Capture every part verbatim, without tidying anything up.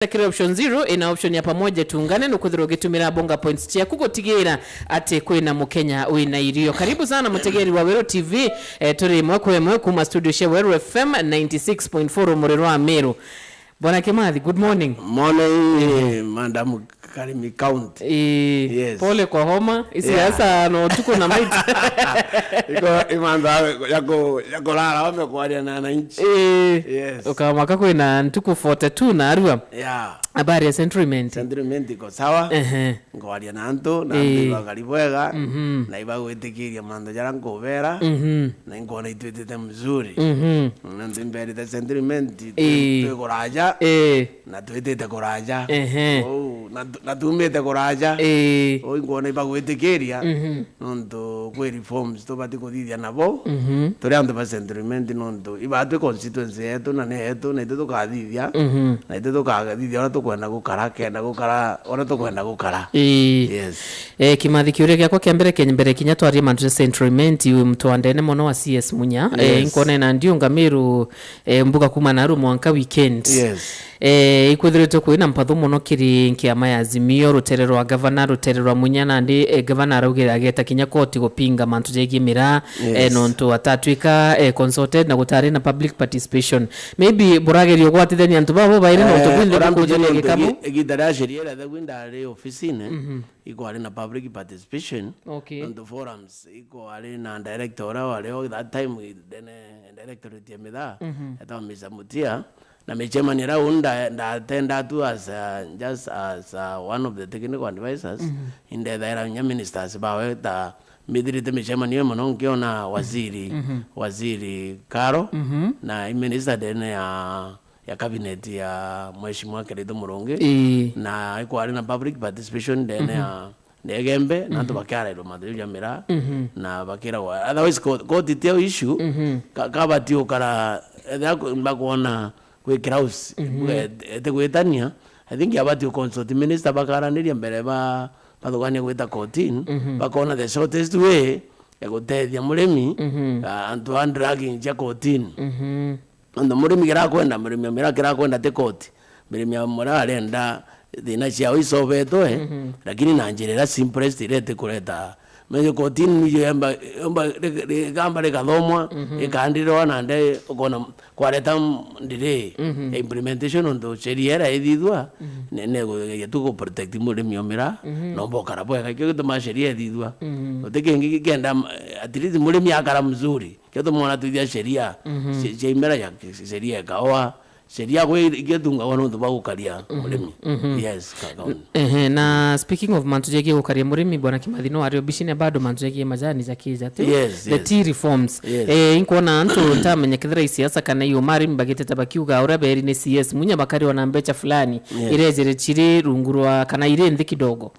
Kiri option zero, ina option ya pamoja tuungane, nukwithirwa ugitumira bonga points ciaku gutigira ati kwina Mukenya wina irio. Karibu sana mutegeri wa Weru T V, eh, turi imwe kwa imwe kuma studio cia Weru F M ninety six point four Rumuri rwa Meru. Bwana Kimathi, good morning. Morning, Madam Karimi County. Eh, Yes. Pole kwa homa. Isi Yeah. Sasa no tuko na maiti. Iko imantha ya ku-, ya kulala wame kwaria na wananchi. Eh, Yes. Ukamaka kwina ntuku forty-two na arua. Yeah. Habari ya Central Imenti? Central Imenti iko sawa. Ehe. Nkwaria na antu, na Eh. antu ibakari bwega, Mhm. na ibagwitikiria mantu jaria nkubera, Mhm. na inkona itwitite mzuri. Mhm. Na ntu imberite Central Imenti, Eh. twi kuraja, Eh. na twitite kuraja. Ehe. Kou, na tu-, na tumite kuraja. Eh. Kou inkona ibagwitikiria, Mhm. nontu kwi reforms tubati kuthithia nabo. Mhm. Turi antu ba Central Imenti nontu ibatwi constituency yetu na ni yetu, na itu tukathithia. Mhm. Na itu tukathithia uria tukwenda gukara, kenda gukara uria tukwenda gukara. Ii. Yes. Eh, Kimathi, kiuria giakwa kia mbere, kia mbere kinya twarie mantu ja Central Imenti, wi mtu wa ndene mono wa C S Munya. Eh, Yes. Nkone na ndiunga Meru, eh, mbuga kuma naru mwanka weekend. Yes. Eh, ikwithiritwe kwina mpathu mono kiri nkiama ya Azimio, rutere rwa gavana, rutere rwa Munya, nandi, eh, gavana araugire ageta kinya koti gupinga mantu jegie miraa, eh, Yes. nontu atatwika, eh, consulted na gutari na public participation. Maybe burageria ugwatithania antu babo bairi nontu Eh, bwinthe urambije bukujuria nontu gikabu. Igi-, igiita ria sheria iria thegu ndari ofisine, Mhm. ikwari na public participation, Okay. nontu forums, ikwari na director uria wari o that time, ndene directorate ya mithaa, Mhm. etagwa Mister Mutia, na micemanio iria uu nda-, ndatenda tu as a, just as a, one of the technical advisors, Mhm. indethaira inya ministers bawe ta mbithirite micemanio ii mono nkiona waziri, Mhm. waziri Karo, Mhm. na i minister ndene ya, ya cabinet ya Mheshimiwa Kiraitu Murungi, Ii. na ikwari na public participation ndene Mhm. ya Negembe, na antu Mhm. bakiarairwa mantu jau ja miraa, Mhm. na bakiragwa, otherwise ko-, koti tio issue, Mhm. ka-, kabati ukara, ethira ku-, bakwona kwi Klaus, Mhm. ete gwitania, I think abati u consult minister bakaraniria mbere ba, bathugania gwita kotini, Mhm. bakona the shortest way ya gutethia murimi, Mhm. ah, antu a dragging cia kotini. Mhm. Nontu murimi kira akwenda, murimi wa miraa kira akwenda ti koti. Murimi wa miraa arenda thina ciao isovetwe, Mhm. lakini na njira iria simplest iria itikureta Menye kotini niyo yamba, yamba, ri-, rigamba rikathomwa, Mhm. rikandirwa, na nde ukona kwareta m-, delay Mhm. ya implementation, nontu sheria iria ithithua, Mhm. ne-, negugeria tu ku protect murimi o miraa, Mhm. nomba ukara bwega. Ikio gitumaa sheria ithithua. Mhm. Guti kingi kenda, m-, at least murimi akara mzuri. Kio tumwona twithia sheria, Mhm. cia, cia imera ya, sheria ya kaoa, sheria gwe iria itungagwa nontu bwa gukaria Mhm, murimi. Mhm. Yes, ka-, kaunti. Ehe, na speaking of mantu jegie gukaria murimi, Bwana Kimathi, no ari obicine bado mantu jegie majani jakija tu? Yes, The yes. tea reforms. Yes. Eh, inkwona antu ntamenya kethira i siasa kana i uma arimi bagitete bakiuga uria beri ni C S Munya bakariwa na mbecha fulani Yes. irejere chiri rungu rwa kana iri nthi kidogo.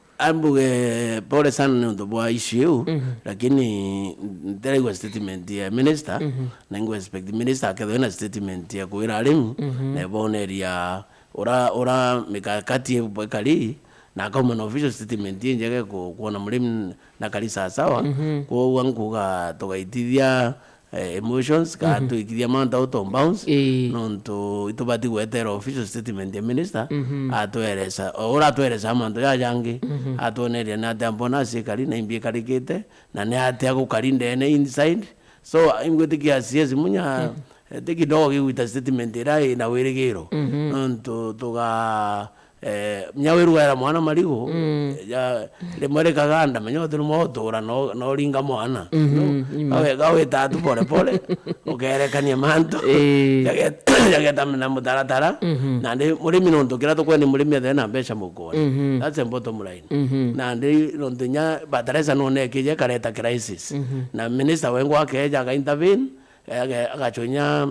Ambuge pole sana ni untu bwa issue iu, Mhm. lakini ntiraigua statement ya minister, Mhm. na ingwa expect minister akethwe na statement ya kwira arimi, Mhm. na iboneria ura, ura mikakati ikari, na akauma na official statement injega ku-, kuona murimi na kari sawasawa. Mhm. Kwoguo nkuga tugaitithia eh, emotions, kana Mhm. twikithia mantu out of bounds, Ii. nontu itubati gwetera official statement ya minister, Mhm. atweresa, o ura atweresa mantu jajangi, Mhm. atwoneria ni atia mbona cikari na imbi ikarikite, na ni atia gukari ndene inside. So, ingwitikia C S Munya, Mhm. eh, ti kidogo gigwita statement ira ina wirigiro. Mhm. Nontu tuga Eh, menya wirwaira mwana marigu, Mm. ya, rimwe rikaganda, menya uti rimwe utura no, no ringa mwana. Mhm, No, ima. Gawe-, gawita tu pole pole, ukerekania mantu. Ii. Jage-, jageta na mutaratara. Mhm. Nandi murimi nontu kira tukwenda murimi athe na mbeca mukoni. Mhm. That's the bottom line. Mhm. Nandi nontu nya fertilizer none kije kareta crisis. Mhm. Na minister wengwa akeja aga intervene, age-, agachonya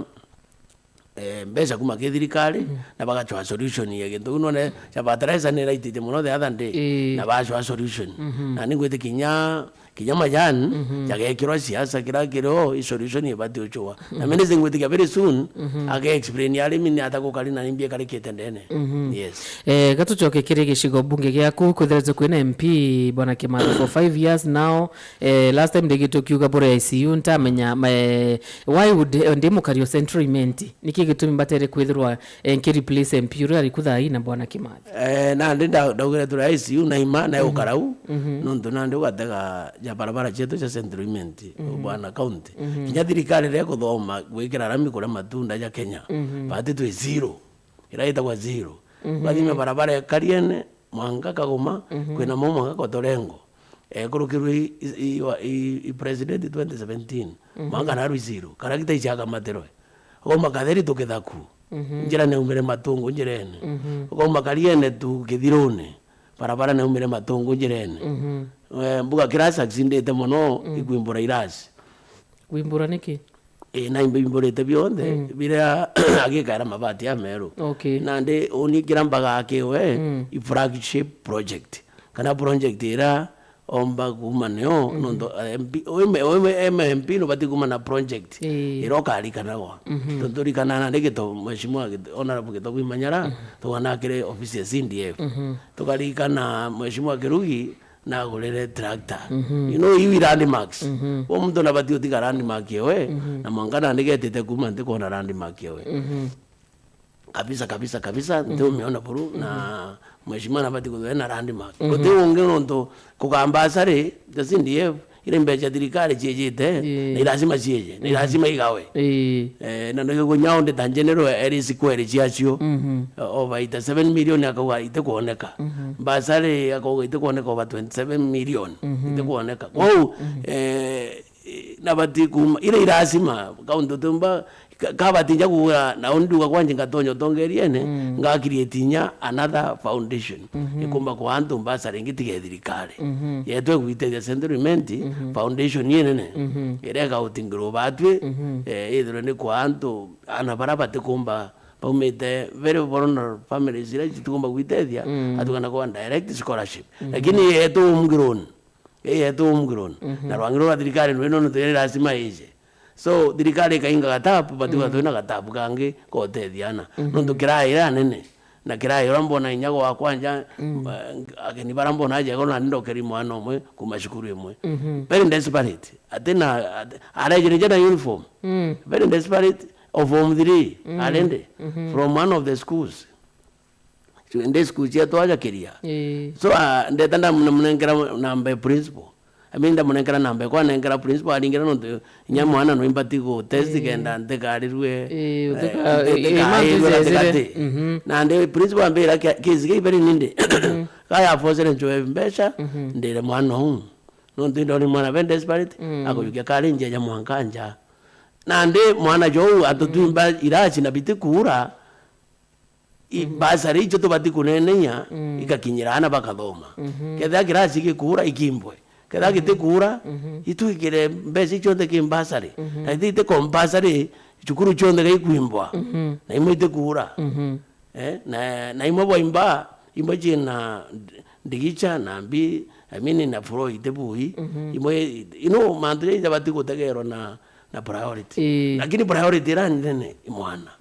eh, mbeca kuma ki thirikari, Mhm. na bagacwaa solution ya gintu. None ya fertilizer ni iraitite mono the other day, Ii. na bacwaa solution. Mhm. Na ni ngwitikia kinya kinya majani, jagekirwa siasa, kira kirio, i solution ibati uchua. Na mimi ningwitikia very soon, age explain arimi ni ata gukari na nimbi ikarikite ndene. Yes. Eh, gatucoke kiri gicigo bunge giaku, kwithiritwe kwina M P, Bwana Kimathi, for five years now. Eh, last time ndigi tukiuga buri I C U, ntamenya, eh, why would, eh, ndi mukari o Central Imenti? Niki gitumi mbatere kwithirwa, eh, nki replace M P uria ariku thaa ii na Bwana Kimathi? Eh, nandi nda-, ndaugire turi I C U na ima na ukarau, nontu nandi ugatega ja barabara cietu cia Central Imenti, Bwana County. Kinya thirikari iria ikuthoma gwikira rami kuria matunda ja Kenya, bati twi zero. Ira itagwa zero. Bathime barabara ya Kariene, mwanka Kagoma, kwina mo mwanka Kotorengo. Ekurukirwe i, i, i, i, i president twenty seventeen. Mwanka narwi zero. Karagita iciakamatirwe. Ukauma Katheri tu Kithaku. Njira neumire matungu njirene. Ukauma Kariene tu Kithirune. Barabara neumire matungu njirene. Eh, mbuga kira succeedite mono ikwimbura irasi. Kwimbura niki? Ii, na imbi imburite bionthe, biria agikaira mabati ameru. Okay. Nandi uni kira mbaga akiwe, i flagship project. Kana project ira omba kuuma nio, nontu, eh, M P, o M-, o M-, M P nubati kuuma na project. Ii. Ira ukarikanagwa. Tontu turikana nandi Gito-, Mheshimiwa Gito-, Honorable Gitogu Imanyara, tugana kiri ofisi ya C D F. Tukarikana Mheshimiwa Kirugi, nagurire tractor. You know, iu i landmarks. Wo muntu nabati utiga landmark ewe, na mwanka nandi getite kuuma ntikwona landmark ewe. Kabisa, kabisa, kabisa, ntiumiona buru, na mheshimiwa nabati kuthwe na landmark. Guti ungi nontu kugamba asari, the C D F, ira imbeca thirikari ciejite, na i lazima cieje, na i lazima igawe. Ii. Eh, na nigikunyao ndi ta general eri square ciacio, eh, over eighty-seven million akauga itikwoneka. Basari akauga itikwoneka over twenty-seven million. Itikwoneka. Kwou, eh, nabati kuuma, ira i lazima, kaunti tumba, ka-, kabati nja kugura, na unduga kwanje ngatonya utongeriene, ngakirietinya another foundation. Ikumba kwa antu basari ingi tiga thirikari. Yetwe gwitethia Central Imenti, foundation inene. Ira ikautingirwo batwi, eh, ithirwe ni kwa antu, ana bara batikumba, baumite very vulnerable families ira citikumba gwitethia, atukana kwa direct scholarship. Lakini yetu umgironi, yetu umgironi. Na rwangi rwa thirikari rwino ntu lazima ije. So, thirikari ikainga gatapu, batiga twina gatapu kangi kotethia ana. Nontu kirai ira nene, na kirai ura mbona inya gwakwa nja, eh, ageni bara mbona aja igoro nandi ndokeri mwana umwe kuma cukuru imwe. Very desperate. Atina, ati-, arejire nja na uniform. Very desperate. Of form three, arende. From one of the schools. Ndi school cietu aja kiria. Ii. So, ah, ndeta ndamunenkera namba ya principal. I mean, ndamunenkera namba ya kwanenkera principal aringira nontu inya mwana no imbati gu test kenda ntikarirwe, ii, eh, utika-, nti-, ii, ntikairwe mantu gatigati. Na ndi principal ambira kia-, case gei very nindi. Kaya forcere nchoe mbeca, ndire mwana uu. Nontu indoni mwana very desperate, akujukia kari njeja mwanka nja. Na ndi mwana jou atutwimba iraci na biti kuura, i-, basari icio tubati kuneneia, igakinyira ana bakathoma. Kethira kirasi gikuura, ikimbwe. Kethira gitikuura, itwikire mbeca icio cionthe ki basari. Na iti, iti compulsory, cukuru cionthe gaikwimbwa. Na imwe itikuura. Eh, na, na imwe bwaimba, imwe ciina ndigicha, na mbi, I mean, na floor iti bui. Imwe, you know, mantu jaija bati gutegerwa na na priority. Ii. Lakini priority ira nene i mwana.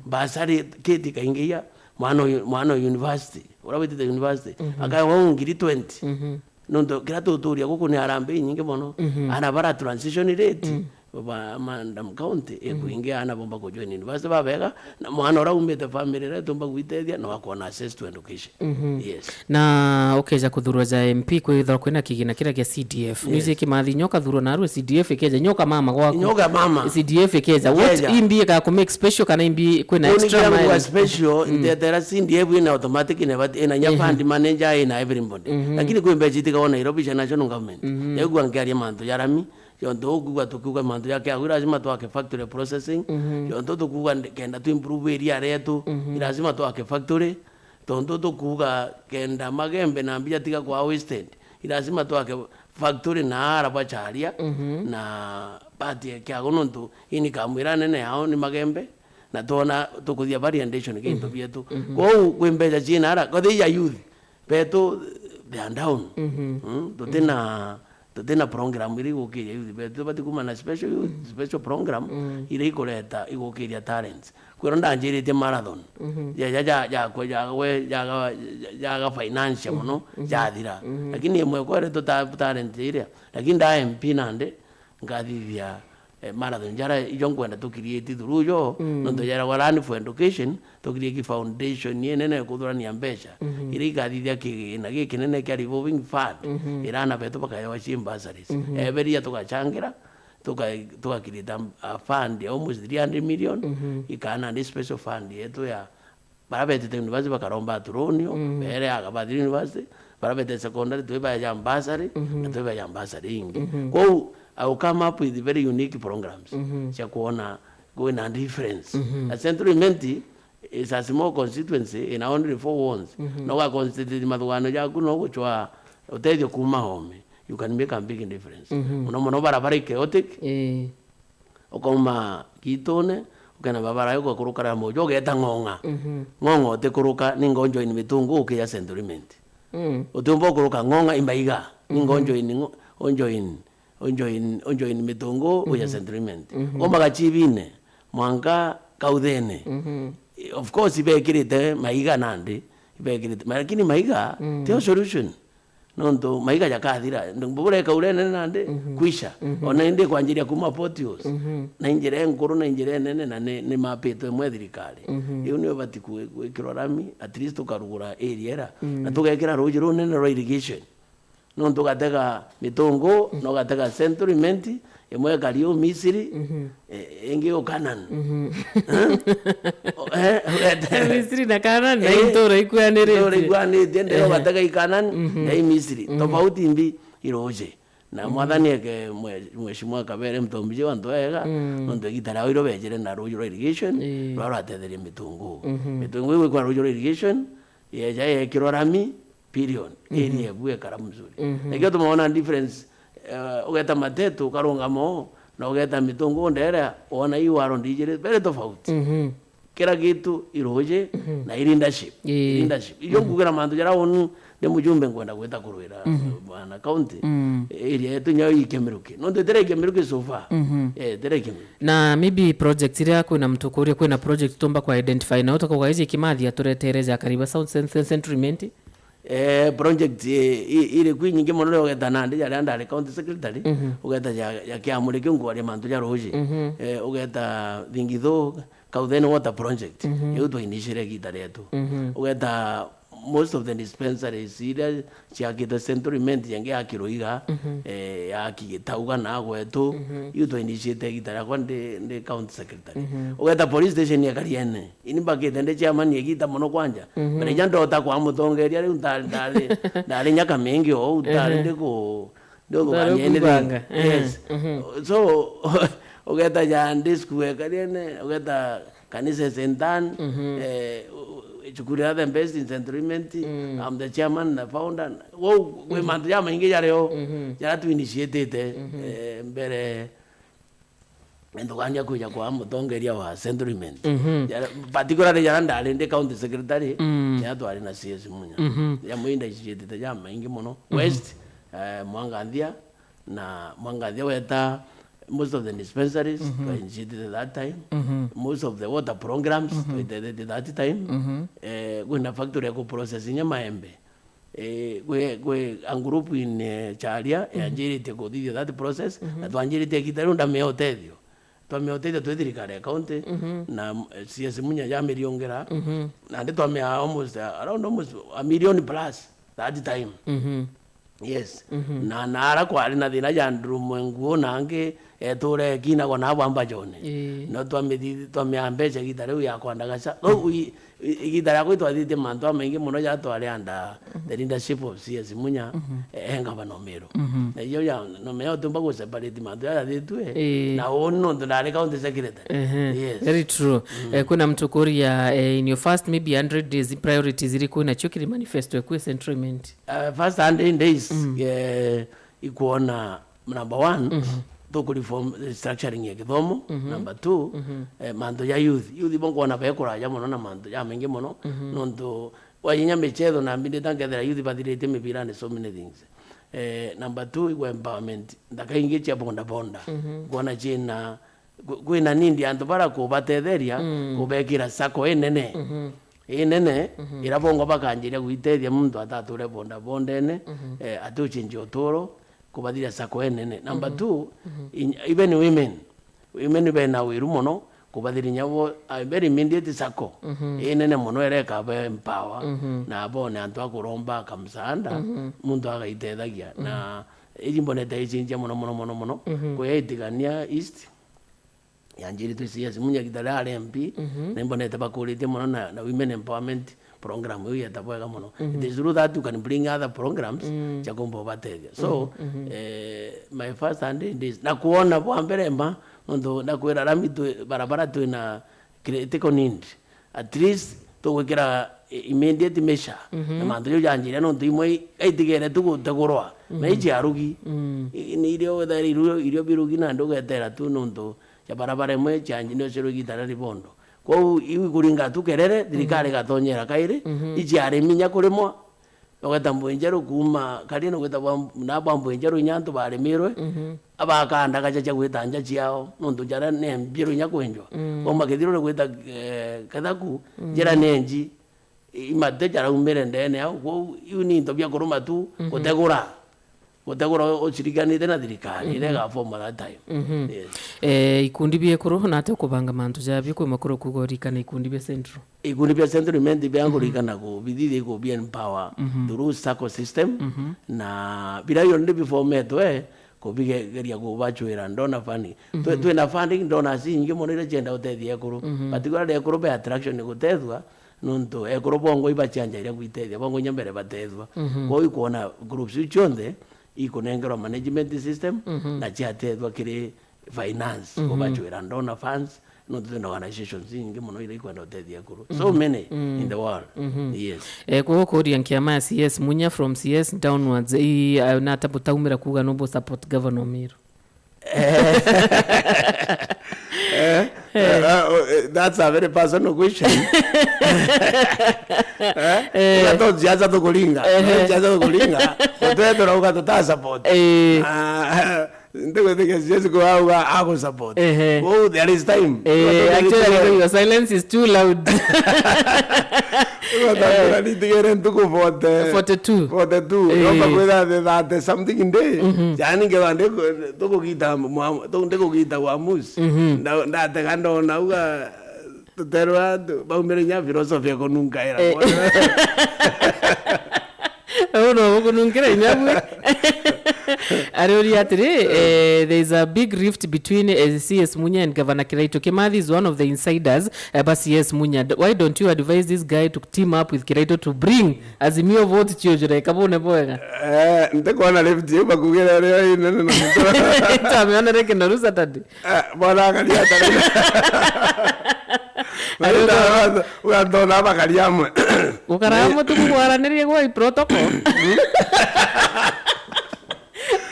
Basari kiti kaingi ya mwana uyu, mwana wa university. Ura witite university. Akaewa ngiri twenty. Nontu kira tuturia guku ni harambee inyingi mono. Ana bara transition rate. Ba Madam County, ikuingi ana bomba kujoin university babega, na mwana ura umite family ira itumba gwitethia, no akona access to education. Yes. Na ukeja kuthurwa ja M P, kwithirwa kwina kigina kiria kia C D F. Yes. Nwizie Kimathi, nyoka thurwa narua C D F ikeja, nyoka mama gwaku. Nyoka mama. C D F ikeja. What imbi ika ku make special kana imbi kwina extra mile? Special, ntetera C D F ina automatic, ina vat-, ina nya fund manager, ina everybody. Lakini kwi mbeca itigagwa Nairobi cia national government. Yaigua nkiaria mantu ja rami, ciontu ukugua tukiuga mantu ja kiagu, lazima twake factory processing. Ciontu tukuuga ndi-, kenda tu improve area rietu, lazima twake factory. Tontu tukuuga kenda magembe na mbija tiga kwa wasted, i lazima twake factory na ara bacharia na bati ya kiago, nontu income ira nene yao ni magembe, na twona tukuthia variation ki into bietu. Kwou kwi mbeca ciina ara, kothi ya youth betu, they are down. Mm, tutina Tutina program iria igukiria youth betu, tubati kuma na special youth, special program iria ikureta, igukiria talents. Kwiro ndanjiritie marathon. Jaja ja, ja, ja, we, jaga, jaga financial muno, jathira. Lakini imwe kwere tu ta-, talent iria. Lakini nda M P nandi, ngathithia, eh, marathon jara ijo nkwenda tukirieti through jo, nontu jeragwa Run for Education, tukirieki foundation inene ya kuthurania mbeca, iria igathithia kigina gikinene kia revolving fund, irana betu bakaewa cie bursaries. Eberia tugachangira, tuka-, tugakirita a fund ya almost three hundred million, ikana ndi special fund yetu ya bara betite university bakaromba aturonio, bere aga bathire university, bara betite secondary twibaeja bursary, na twibaeja bursary ingi. Kwou, I will come up with very unique programs cia kuona kwina difference. Na Central Imenti is a small constituency in only four wards. No ga constitute mathugano jaku no guchwa utethio kuma home. You can make a big difference. Muno muno bara bari chaotic, Ii. Ukauma Gitune, ukena babara yuko kuruka ra mojo, ugeta Ng'ong'a. Ng'ong'a utikuruka, ninga unjoin Mitungu ukija Central Imenti. Mm. Utiumba ukuruka Ng'ong'a i Maiga, ninga unjoin Ng'o-, unjoin, unjoin, unjoin Mitungu uja Central Imenti. Ukauma Gachibine, mwanka Kauthene. Of course, ibekirite Maiga nandi, ibekirite, lakini Maiga, tio solution. Nontu maiga jakathira, bureka uria enene nandi, kwisha. Ona indi kwanjiria kuma potholes. Na injira enkuru na injira enene na ni, ni mapitwe imwe thirikari. Riu nio bati kwi-, gwikirwa rami, at least tukarugura area ira. Na tugekira ruji runene rwa irrigation. Nontu ugatega Mitungu, na ugatega Central Imenti, imwe ikari u Misiri, eh, ingi u Canaan. Eh? O-, eh, ugete- Misiri na Canaan, na Eh, intura ikuaniritie. Intura ikuaniritie, ndio Ehe. Batega i Canaan, na i Misiri. Tofauti imbi iruji. Na mwathani eke mwe-, Mheshimiwa Kabere Mtombiji wa Ntoega, nontu igita riao iro bejire na ruji rwa irrigation, Ii. Rwa rwatetheria Mitungu. Mitungu igwikwa ruji rwa irrigation, yeja yekirwa rami, period. Area ebu ekara mzuri. Nikio tumaona difference, eh, ugeta Matetu, ukarungama o, na ugeta Mitungu ndere, wona i waro ndijiri, very tofauti. Kira gitu iruji na i leadership. Ii. Leadership. Ijo ngugira mantu jara unu, ndi mujumbe nkwenda gwita kurwira, bana county. Area yetu nyayo ikemiruki. Nontu itira ikemiruki so far. Eh, itira ikemiruki. Na maybe project iria kwina mtu kuria, kwina project tumba kwa identify, na utakauga iji Kimathi aturetere ja Kariba South Cen-, Cen-, Central Imenti? Eh, project, eh, i-, iri kwi nyingi mono, ugeta nandi jaria ndari county secretary, ugeta ja, ja Kiamuri kiu ngwaria mantu ja ruji. Eh, ugeta Thingithu, Kauthene Water Project, iu twainishire gita rietu. Ugeta most of the dispensaries iria ciakitwe Central Imenti yengi ya Kiruiga, eh, ya Kigitauga na gwetu, iu twainishite gita riakwa ndi, ndi county secretary. Ugeta police station ya Kariene, Ini mbakite ndi chairman igita mono kwanja. Mbere ja ndota kwa mutongeria riu ndari, ndari, ndari nyaka mingi ou, ndari ndi ku, ndi ku Ndari anyene ringi. Yes. So, ugeta ja ndi school ekariene, ugeta kanisa Saint Anne, eh, u-, u-, cukuru ya the best in Central Imenti, I'm the chairman na founder. Wou, kwi mantu ja maingi jario, jara tu initiatite, eh, mbere. Nthugania kwija kwa mutongeria wa Central Imenti. Jara, particularly jara ndari ndi county secretary, jara twari na C S Munya. Ya mwinda initiated ja maingi mono. West, eh, Mwanganthia, na Mwanganthia weta most of the dispensaries, twa initiated that time. Most of the water programs, twa initiated that time. Eh, kwina factory ya ku process inya maembe. Eh, kwi, kwi a group in, eh, Charia, yanjiritie kuthithia that process, na twanjiritie igita riu ndamea utethio. Twamea utethio twi thirikari ya county, na, eh, C S Munya jamiriongera, na ndi twamea almost, uh, around almost a million plus that time. Yes. Na, na ara kwari na thina ja ndurumwe nguo na angi, etura ekinagwa na bwamba jone. Ii. No twamithi-, twamea mbeca igita riu ya kwandagaca. Thou i-, i-, igita riakwa itwathitie mantu amaingi mono ja twari under the leadership of C S Munya, e, e ngavana o Meru. Na iyo ja, no mea utiumba gu separate mantu jajathitue, Ii. Na uni nontu ndari county secretary. Ehe. Yes. Very true. Eh, kwina mtu kuria, eh, in your first maybe hundred days, priorities iriku nacio kiri manifesto eku e Central Imenti? Uh, first hundred days, eh, ikwona, number one, tuku reform, eh, structuring ya githomo. Number two, eh, mantu ja youth. Youth bo nkwona be kuraja mono na mantu ja maingi mono. Nontu wajinya michetho na mbindita nkethira youth bathiritie mipirani, so many things. Eh, number two, igwe empowerment. Nthaka ingi cia bonda bonda. Mhm. Kwona ciina, kwi-, kwina need ya antu bara kubatetheria, mm, kubekira sacco inene. Mhm. Inene, mhm, ira bongwa bakanjiria gwitethia muntu atature bonda bondene, mhm, eh, ati ucinjia uturo, kubathiria sacco inene. Number, mhm, two, mhm, in-, even women. Women bena wiru mono, kubathirinya bo, a very immediate sacco, mhm, inene mono ira ikaba empower, mhm, na bone antu a kuromba kamsaada, mhm, muntu agaitethagia. Mhm. Na iji mbonete icinjia mono, mono, mono, mono, mhm, kuya itigania East, yanjiritwe C S Munya gita ria ari M P, mhm, na imbonete bakuritie mono na, na women empowerment program iu yeta bwega mono. Mhm. It is through that you can bring other programs, mm, cia kumba ubateethia. So, mhm, mhm, eh, my first and this, na kuona bwa mbere mba, nontu ndakwira rami twi, barabara twina critical need. At least tugwikira i-, immediate measure. Mhm. Na mantu jau janjiria nontu imwe i-, aitigere tu gutegurwa. Na, mhm, iji arugi. Mm. I-, ni irio wethaira irio, irio birugi nandi ugetera tu nontu cia barabara imwe cianji nio cirugitara ribondo. Kwou iu ikuringa tu kerere, thirikari, mhm, igatonyera kairi, mhm, iji arimi inya kurimwa, ugeta Mbwinjeru kuuma Kariene ugeta bwa, na bwa Mbwinjeru inya antu barimirwe, mhm, abakanda gacha cia gwita nja ciao, nontu njara ni mbiru inya kwenjwa. Mm. Kwou makithirwe gwita, eh, Kathaku, mm, njira ni nji. I-, imate jaraumire ndene au, kwou iu ni into bia kuruma tu, mhm, gutegura, gutegura ucirikanite na thirikari, mhm, iria igaform at that time. Mhm. Yes. Eh, ikundi bia ekuru, na ati ukubanga mantu jabio, kwi makuru kuga urikana ikundi bia Central? Ikundi bia Central imendi bia, mhm, kurikana ku bithithie ku bia empower, mhm, through sacco system, mhm, na bira bionthe biformetwe, kubigeria kubachwira donor funding. Twi-, mhm, twina funding donors ingi mono iria cienda gutethia ekuru. Mhm. Particularly ekuru be attraction ni gutethua, nontu ekuru bongwa ibacianja iria gwitethia, bongwa inya mbere batethua. Mhm. Kwou ikwona groups iu cionthe ikunengerwa management system, mhm, na ciatethua kiri finance, mhm, kubachwira donor funds, nontu twina organizations ingi mono iria ikwenda gutethia ekuru. So, mhm, many, mm, in the world. Mhm. Yes. Eh, kwou kuria nkiama ya C S Munya from C S downwards, i, a, nata butaumira kuga no bu support Governor Miru? Eh. Eh, eh, eh, oh, eh, that's a very personal question. Eh? Eh. Uga to siasa tukuringa. Ehe. To siasa tukuringa. Utwethira uga tuta support. Eh. Ah, ntigwitikia siasa kwa uga aku support. Ehe. Oh, there is time. Eh, actually, your silence is too loud. Ugatambira nitigere ntuku forty. Forty-two. Forty-two. Eh. Nomba kwitha the thirty something day. Mhm. Yani ngetha ndiku-, tukugita mwa-, tu-, ndikugita uamuzi. Mhm. Nda-, ndatega ndona uga tuterwa tu-, baumire inya philosophy ya kununkaira. Eh. Uu no gukununkira inya bwi. Ariuria atiri, eh, there is a big rift between, eh, C S Munya and Governor Kiraitu. Kimathi is one of the insiders, eh, ba C S Munya. D-, why don't you advise this guy to team up with Kiraitu to bring Azimio vote ciujure kabune bwega? Eh, ntikwona rift iu bakugire rio inene na muntu. Twamionere Kinoru Saturday. Eh, bona akaria atari. Ari uga- Ugatona bakari amwe. Gukara amwe tu kugwaranirie gwa protocol.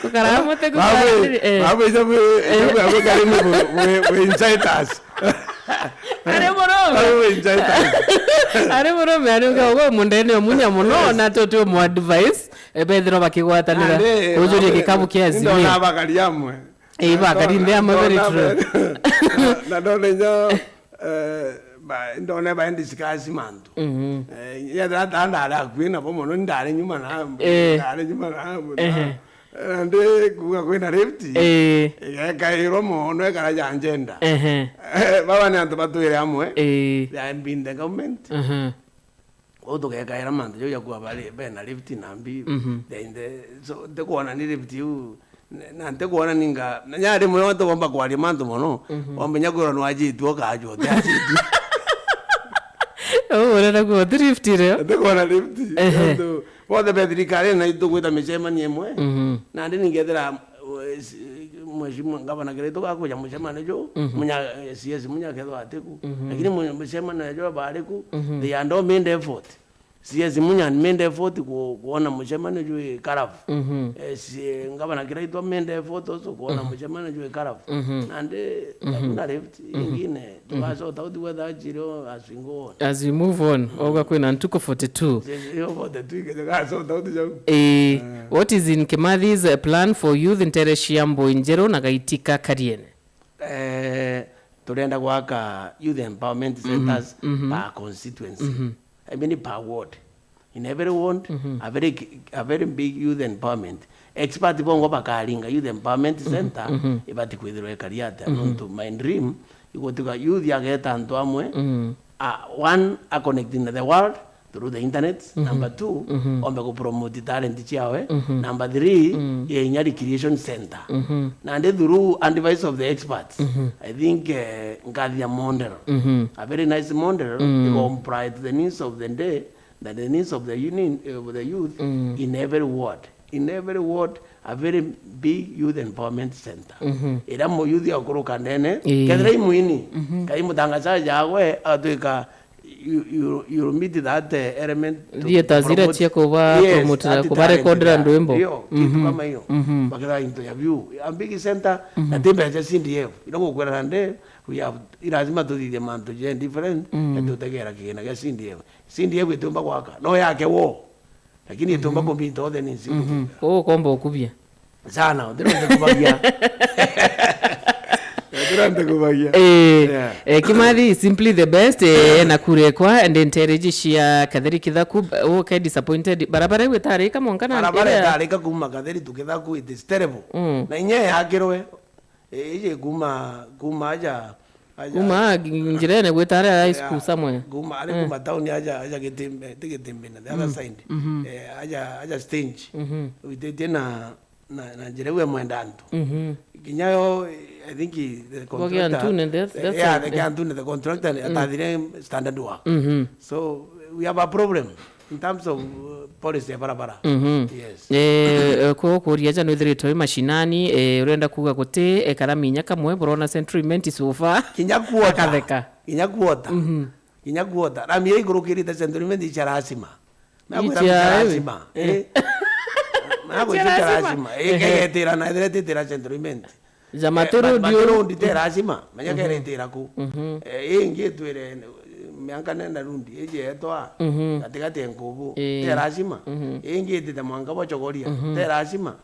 Gukara amwe tu kugwaranirie, eh. Babu, ija bwe, ija bwe, bwe kari ni bwe, bwe, bwe incite us. Ari murume. Babu, bwe incite us. Ari murume, ari uga, uga mundene omunya muno, yes, na tu tu mu advice, eh, bethirwa bakigwatanira. Ande, kujuria babu, gikabu kia Azimio. Ndona bakari amwe. Eh, bakari nde amwe very true. Na, na ndona inya, eh, ba, ndona ba discuss mantu. Mhm. Eh, ya da, da, ndare akui nabo mono, ndare nyuma na, eh, ndare nyuma na, ehe, na ndi kuga kwina rift. Eh. Igekairwo mono, ekara ya njenda. Ehe. Eh, baba ni antu batwire amwe. Eh. They have been the government. Mhm. Kwou tugekaira mantu jau ja kuuga bari, bena lift na mbi, mhm, then the, so, ntikwona ni lift iu, na, na ntikwona ninga, na nya rimwe ntigomba kwaria mantu mono, mhm, wambe nya kwirwa nwajitue, ukajua utiajitue. Uu urenda kuuga ti lift irio? Ntikwona lift, ehe, nontu bonthe be thirikari na itugwita micemanio imwe, mhm, nandi ningethira, eh, si-, Mheshimiwa Gavana Kiraitu gakuja mucemanio juu, mhm, Munya, eh, C S Munya akethwa atiku. Mhm. Lakini mu-, mucemanio juu bariku, mhm, they are no made effort. C S Munya made effort ku-, kuona mucemanio jwi Karabu. Mhm. Eh, si-, Ngavana Kiraitu made effort also kuona mucemanio jwi Karabu. Mhm. Nandi, mhm, hakuna left, mhm, ingine. Mhm. Tugasort out whether achire o as we go on. As we move on, mm, oga kwina ntuku forty-two. Yes, yo forty-two ikethira tugasort out jau. Eh, eh, what is in Kimathi's, eh, plan for youth ntere cia Mbuinjeru na Gaitika Kariene? Eh, turenda gwaka youth empowerment, mhm, centers, mhm, per constituency. Mhm. I mean, per ward. In every ward, mhm, a very ki-, a very big youth empowerment. Expert bongo bakaringa youth empowerment, mhm, center, mhm, ibati kwithirwa ikari atia. Mhm. Nontu my dream igutuga youth ageta antu amwe, mhm, a, one, a connecting the world through the internet. Mhm. Number two, mhm, ombe ku promote talent ciawe. Mhm. Number three, mm, ye inya recreation center. Mhm. Nandi through advice of the experts, mhm, I think, eh, nkathia model. Mhm. A very nice model, mm, igo comply to the needs of the day, that the needs of the union, of the youth, mm, in every ward. In every ward, a very big youth empowerment center. Mhm. Ira mu youth akuruka ndene, ii, kethira i mwini, mhm, kai mutangazaji agwe, atwika you, you, you meet that, eh, element to theatres iria promote, cia kuba, yes, promote na that kuba talent recordera there. Ndwimbo. Iyo, kitu, mhm, Kama iyo. Mhm. Bakira into ya view. A big center, mhm, na ti mbeca C D F. Ino gukwira nande, we have, i lazima tuthithie mantu je different, mm, na tutegera kigina gia C D F. C D F itiumba gwaka. No yake wo. Lakini itiumba, mhm, kuminta othe ni nsi. Mhm. Kuthithia. Koguo ukomba ukubia. Sana, ndirenda kubagia. Ndirenda kubagia. Eh, yeah, eh, Kimathi is simply the best, eh, na kurekwa, and encourage cia Katheri Kithaku, oh, ke disappointed. Barabara iu itarika mwanka na barabara iria itarika kuma Katheri to Kithaku, it is terrible. Mm. Na inya yakirwe, eh, ije kuma, kuma aja, aja kuma njirene gwita aria high school, yeah, somewhere. Kuma, ari, mm, kuma town aja, aja Gitimbe, ti Gitimbe, na the other, mm, side. Mhm. Eh, aja, aja stage. Mhm. Wititie na na, na njira iu emwenda antu. Mhm. Kinya yo, I think the contractor, Ntune, that's, that's yeah, a, the guy Ntune, the contractor, mm, atathire standard work. Mhm. So, we have a problem in terms of, uh, policy ya barabara. Mhm. Yes. Eh, eh, ku-, kuria ja nwithiritwe wi mashinani, eh, urenda kuuga guti, eh, karami inya kamwe burona Central Imenti so far? Kinya quarter. Akatheka. Kinya quarter. Mhm. Kinya quarter. Rami ya ikurukirite Central Imenti icia lazima. Nakwira icia lazima. Eh. Nakwira icia lazima. Eh, ehe, kegetira na ethire titira Central Imenti. Ja Maturu ndio. Maturu ndi te lazima. Menya, mhm, keretira ku. Mhm. Eh, ingi twire mianka nenda rundi, ije etwa, mhm, katikati ya Nkubu. Eh. Te lazima. Mhm. Ingi itite mwanka bwa Chogoria. Mhm. Te lazima.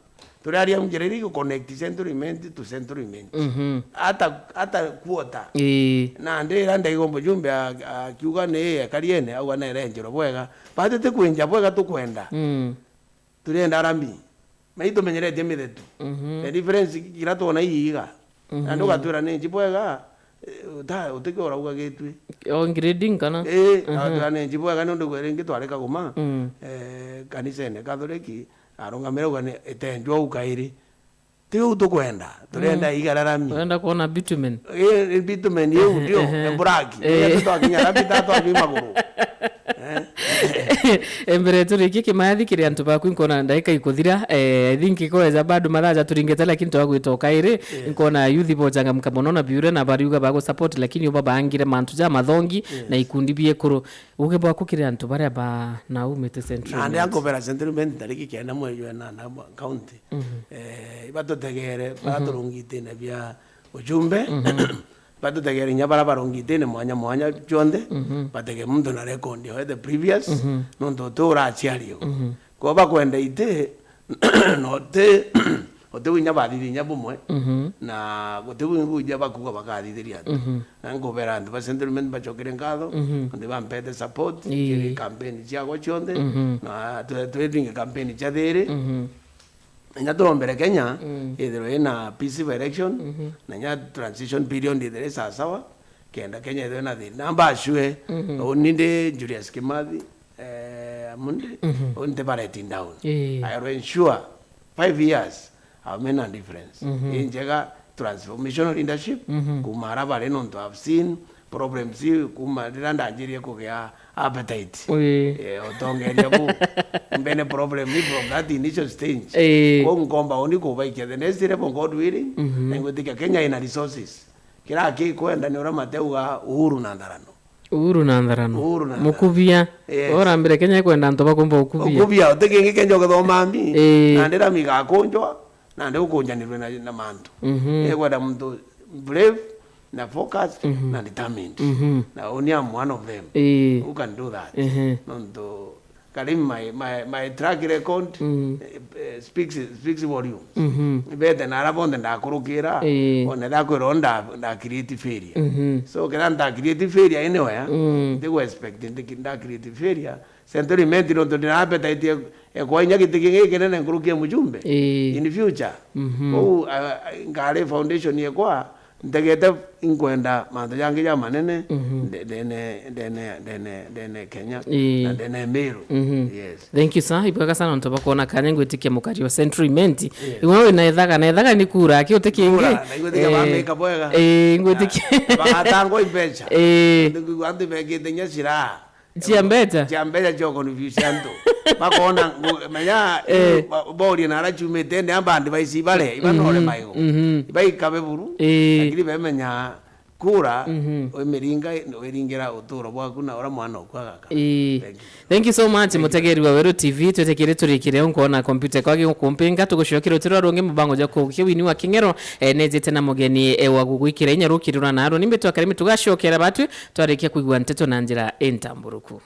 Turaria njira iria igu connect Central Imenti to Central Imenti. Mhm. Hata, hata quarter. Ii. Na ndira ndaigo mujumbe a-, akiuga ni ekariene, auga nerenjerwe bwega. Batu ti kwinja bwega tukwenda. Mm. Turenda rami. Mai tumenyeretie mithetu. Mhm. The difference kira twona iiga. Mhm. Na ndugatwira ni nji bwega, eh, uta-, utikio urauga gitwi. O grading kana? Ii, mhm, na twira ni nji bwega ni undu gwere ingi twarika guma, mm, eh, kanisene Kathoriki, arungamire uga ni itenjwa u kairi. Ti u tukwenda, turenda, mm, iga ra rami. Urenda kuona bitumen? Ii, bitumen iu ndio, ehe, e black. Eh. Ii, twakinya rami ta twabi maguru. Eh? Mbere turikie Kimathi kiri antu baku, nkona ndagika ikuthira. Eh, I think ikweza bado mathaa jaturingite, lakini twagwita o kairi. Yes. Nkona youth bochangamka mono na biure na bariuga bagu support, lakini uba bangire mantu ja mathongi, yes, na ikundi biekuru. Uge bwaku kiri antu baria ba na umite Central Imenti. Na ndi ankobera Central Imenti tariki kenda mweri wa nana mwa county. Mhm. Eh, ibatutegere, mhm, bara turungitine bia ujumbe. Mhm. Batutegere inya bara barungitine mwanya mwanya jonthe. Mhm. Batege muntu na record ya the previous, mhm, nontu uti uraciario. Mhm. Kwa bakwenda iti, no ti, uti winya bathithia inya bumwe, mhm, na guti wingu inya bakuga bakathithiria antu. Mhm. Na nkubera antu ba Central Imenti bachokere nkatho, mhm, antu bampete support, ii, kiri campaign ciakwa cionthe, mhm, na twe-, twethinge campaign cia thiri. Mhm. Inya turombere Kenya, mm, ithirwe ina peaceful election, mhm, na inya transition period ithirwe sawasawa, kenda Kenya ithirwe na thina. Na mbacue, mhm, uni ndi Julius Kimathi, eh, Amundi, mhm, uni nti ba letting down. Ii. I will ensure five years, I'll make a difference. Mhm. Injega transformational leadership, mhm, kuma ara bari, nontu I've seen problems kuma riria ndanjirie kugia appetite. Ii. Eh, utongeria bu. Mbene problem ni from that initial stage. Ii. Kwou nkomba uni kubaikia the next level, God willing, mhm, na ngwitikia Kenya ina resources. Kira kikwenda ni uria mateuga Uhuru na Ntharano. Uhuru na Ntharano. Uhuru na Ntharano. Mukubia. Yes. Urambire Kenya ikwenda antu bakumba ukubia. Ukubia, uti kingi Kenya ukithoma mbi. Ii. Nandi rami igakunjwa, nandi ukunjanirwe na, na mantu. Mhm. Ikwenda muntu brave, na focused, mhm, na determined. Mhm. Na uni am one of them, ii, who can do that. Ehe. Nontu Karim, my, my, my track record, mm, eh, eh, speaks, speaks volumes. Mhm. Bete na ara bonthe ndakurukira, ii, one thakwira nda, nda create failure. Mhm. So, kira nda create failure anywhere, mm, ndigu expect ndi, nda create failure. Central Imenti nontu ndina appetite ya, ya kwa inya giti kingi kinene nkuruki ya mujumbe, ii, in future. Mhm. Kou, ah, ngari foundation yekwa, ntegete inkwenda mantu jangi ja manene, mhm, nde-, ndene, ndene, ndene, ndene Kenya, ii, na ndene Meru. Mhm. Yes. Thank you, sir. Ibwega sana nontu bwa kwona kanya ngwitikia mukari wa Central Imenti. Yes. Iwe wina ithaga, na ithaga ni kura, aki uti kingi? Kura, na igwe tiga, eh, bamika bwega. Eh, ngwitikia. Na bagatangwa imbeca. Eh. Antu, antu bekite inya ciraa. Cia mbeca? Cia mbeca cia confuse antu. Bakona ngu-, menya, eh, ba-, borie na ara ciumite, ndi amba antu baici ibare, ibanore, mhm, maigo. Mhm. Ibaikabe buru, eh, lakini bemenya kura, mhm, wimiringa, wiringira uturo bwaku na ura mwana oku agaka. Ii. Thank you. Thank you so much, thank you, mutegeri wa Weru T V. Twetekere turikire, nkwona kompyuta kwagi gukumpinga, tugucokera utiro rungi mubango jwa kugukia wini wa king'ero, eh, nejite na mugeni, eh, wa gugwikira inya rukirura na aro. Nimbe twakarimi tugacokera batwi, twarikia kwigua nteto na njira intamburuku.